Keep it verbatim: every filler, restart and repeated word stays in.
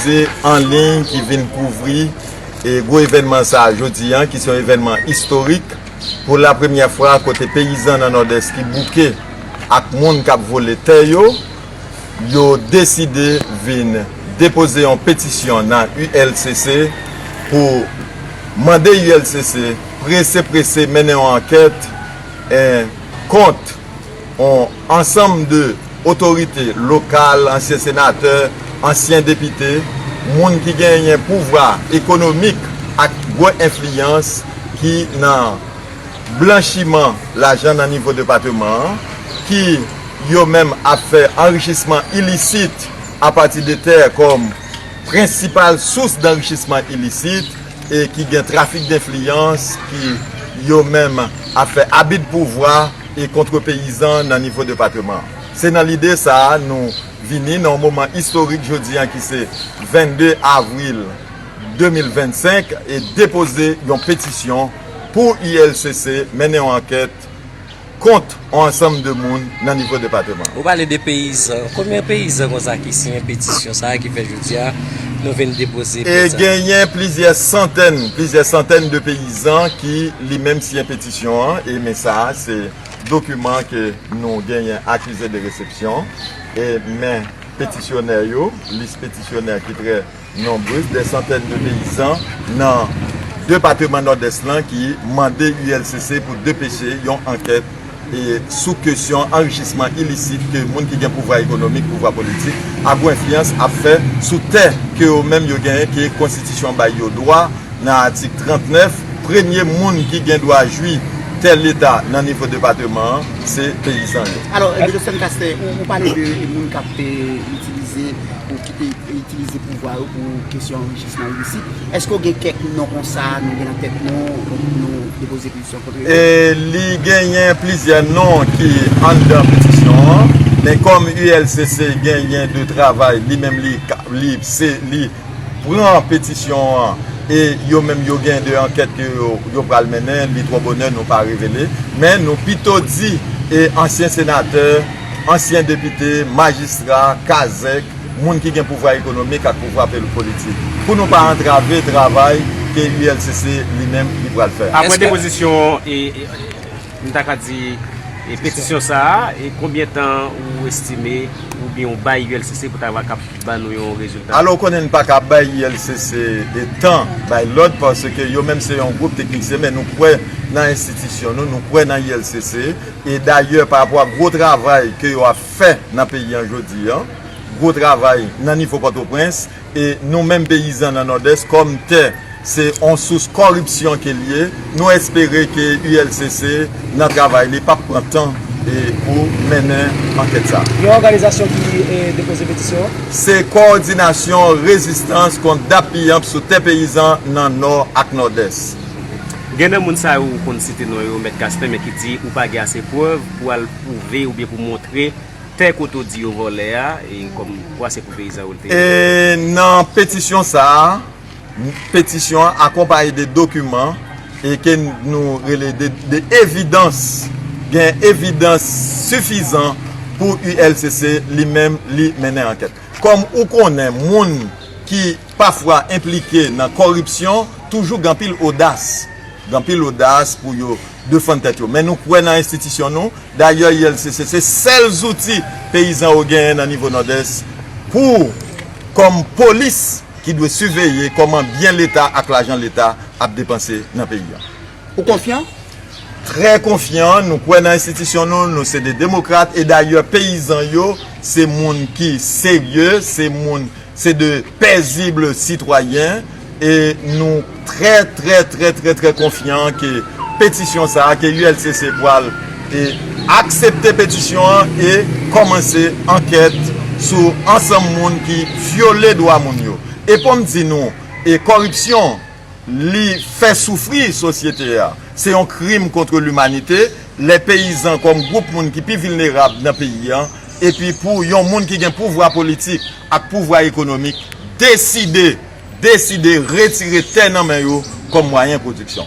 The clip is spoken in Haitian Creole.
Se an liy ki vin kouvri e gwo evènman sa a jodi a, ki se yon evènman istorik pou la premyè fwa kote peyizan nan Nòdès ki bouke ak moun k ap vole tè yo, yo deside vin depoze yon petisyon nan U L C C pou mande U L C C prese prese mennen yon ankèt, eh, kont yon ansanm de otorite lokal, ansyen senatè, ansyen depite, moun ki genyen pouvwa ekonomik ak gwo enfliyans ki nan blanchiman lajan nan nivo depatman an, ki yo menm ap fè anrichisman ilisit apati de tè kòm prensipal sous danrichisman ilisit e ki gen trafik denfliyans, ki yo menm ap fè abi de pouvwa e kont peyizan nan nivo depatman an. Se nan lide sa a nou vini nan yon moman istorik jodi a ki se vennde avril de mil vennsenk e depoze yon petisyon pou U L C C mennen yon ankèt kont yon ansanm de moun nan nivo depatman. Ou pale de peyizan. Konbyen peyizan konsa ki siyen petisyon sa a ki fè jodi a nou vin depoze E plent sa? Genyen plizyè santèn, plizyè santèn de peyizan ki li menm siyen petisyon an, e men sa a se dokiman ke nou genyen akize de resepsyon, e men petisyonè yo, lis petisyonè ki trè nonbre, de santèn de peyizan nan depatman Nòdès lan ki mande U L C C pou depeche yon ankèt e sou kesyon anrichisman ilisit ke moun ki gen pouvwa ekonomik, pouvwa politik, agwo enfliyans ap fè sou tè ke yo menm yo genyen, ke konstitisyon bay yo dwa nan atik trannèf, premye moun ki gen dwa jwi tè leta nan nivo depatman an, se peyizan yo. Alò, Middleton Caster, ou, ou pale de moun k ap, eh, itilize, ou ki te itilize pouvwa yo pou kesyon anrichisman ilisit. Èske w gen kèk non konsa nou gen nan tèt nou, pou nou depoze petisyon kont yo? E li genyen plizyè non ki anndan petisyon an, men kòm U L C C genyen de travay, li menm li ka, li, se, li pran petisyon an, e yo menm yo gen de ankèt ke yo, yo pral mennen, li twò bonè, nou pa revele. Men nou pito di, e ansyen senatè, ansyen depite, majistra, kazèk, moun ki gen pouvwa ekonomik ak pouvwa pe-, politik, pou nou pa antrave travay ke U L C C li menm li pral fè. Apre Èske depozisyon, e, e, e, m ta ka di, e, petisyon sa a, e konbyen tan ou estime oubyen ou bay U L C C pou ta va kab ban nou yon rezilta? Alò, ou konnen n pa ka bay U L C C e tan, bay lòd, paske yo menm se yon gwoup teknisyen, men nou kwè nan enstitisyon nou, nou kwè nan U L C C, e dayè, pa rapò a gwo travay ke yo ap fè nan peyi an jodi an, gwo travay nan nivo Pòtoprens, e nou menm peyizan nan Nòdès, kòm tè se on sous kòripsyon ke l ye, nou espere ke U L C C nan travay li p ap pran tan e pou mennen ankèt sa. Yon òganizasyon ki, e, depoze petisyon an? Se Kowòdinasyon Rezistans kont dappiyanp sou tè peyizan nan Nò ak Nòdès. Gen nan moun sa yo ou konn site non yo, Mèt Caster, men ki di ou pa gen ase prèv pou al pwouve oubyen pou montre tè kote w di yo vòlè a, e kòm kwa se pou peyizan yo l te ye. E nan petisyon sa a, petisyon an akonpaye de dokiman e ke nou rele de, de evidans, gen evidans sifizan pou U L C C li menm li mennen ankèt. Kòm ou konnen, moun ki pafwa enplike nan kòripsyon toujou gen anpil odas. Gen anpil odas pou yo defann tèt yo. Men nou kwè nan enstitisyon nou. Dayè, U L C C se sèl zouti peyizan yo genyen nan nivo Nòdès pou, kòm polis ki dwe siveye kòman byen Leta ak lajan Leta ap depanse nan peyi a. Ou konfyan? Trè konfyan, nou kwè nan enstitisyon nou, nou se de demokrat, e dayè peyizan yo se moun ki serye, se moun, se de pèzib sitwayen, e nou trè, trè, trè, trè, trè konfyan ke petisyon sa a, ke U L C C pral, e, aksepte petisyon an e kòmanse ankèt sou ansanm moun ki vyole dwa moun yo. E pou m di nou, e kòripsyon, li fè soufri sosyete a. Se yon krim kont limanite, lè peyizan kòm gwoup moun ki pi vilnerab nan peyi a, epi pou yon moun ki gen pouvwa politik ak pouvwa ekonomik deside, deside retire tè nan men yo kòm mwayen pwodiksyon.